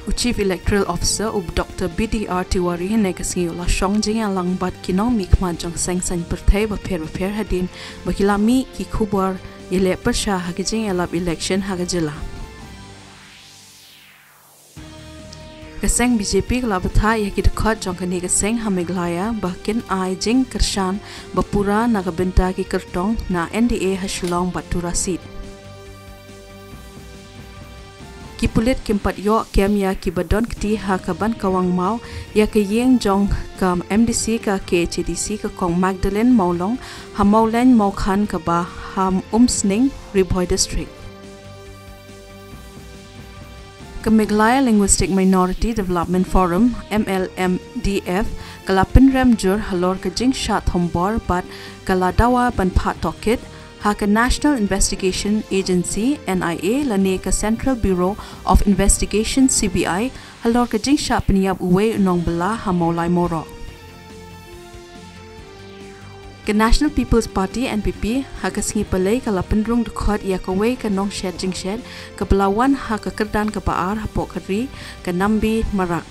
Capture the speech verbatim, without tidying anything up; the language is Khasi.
U Chief Electoral Officer u Doctor B D R Tiwari hynne ka sngi u la shong jingïalang bad ki nongmihkhmat jong seng saiñ pyrthei bapher bapher hadien ba ki la mih ki khubor ïaleh pyrshah ha ki jingïalap election ha ka jylla. Ka seng B J P ka la bthah ïa ki dkhot jong kane ka seng ha Meghalaya ba kin ai jingkyrshan ba pura na ka bynta ki kyrtong na N D A ha Shillong bad Tura seat. Ki pulit kim pat ïoh kem ïa ki ba don kti ha ka ban kawang maw ïa ka ïing jong ka M D C ka K H A D C ka Kong Magdalene Mawlong ha Mawleiñ Mawkhan kaba ha Umsning, Ri Bhoi District. Ka Meghalaya Linguistic Minority Development Forum, M L M D F, ka la pynrem jur halor ka jingshah thombor bad ka la dawa ban phah tohkit ha ka National Investigation Agency, N I A, lane ka Central Bureau of Investigation, C B I, halor ka jingshah pynïap uwei u nongbylla ha Mawlai Mawroh. Ka National People's Party, N P P, ha ka sngi Palei ka la pynrung dkhot ïa kawei ka nongshet jingshet kaba la wan ha ka kyrdan kaba ar hapoh ka ri, ka Nambi Marak.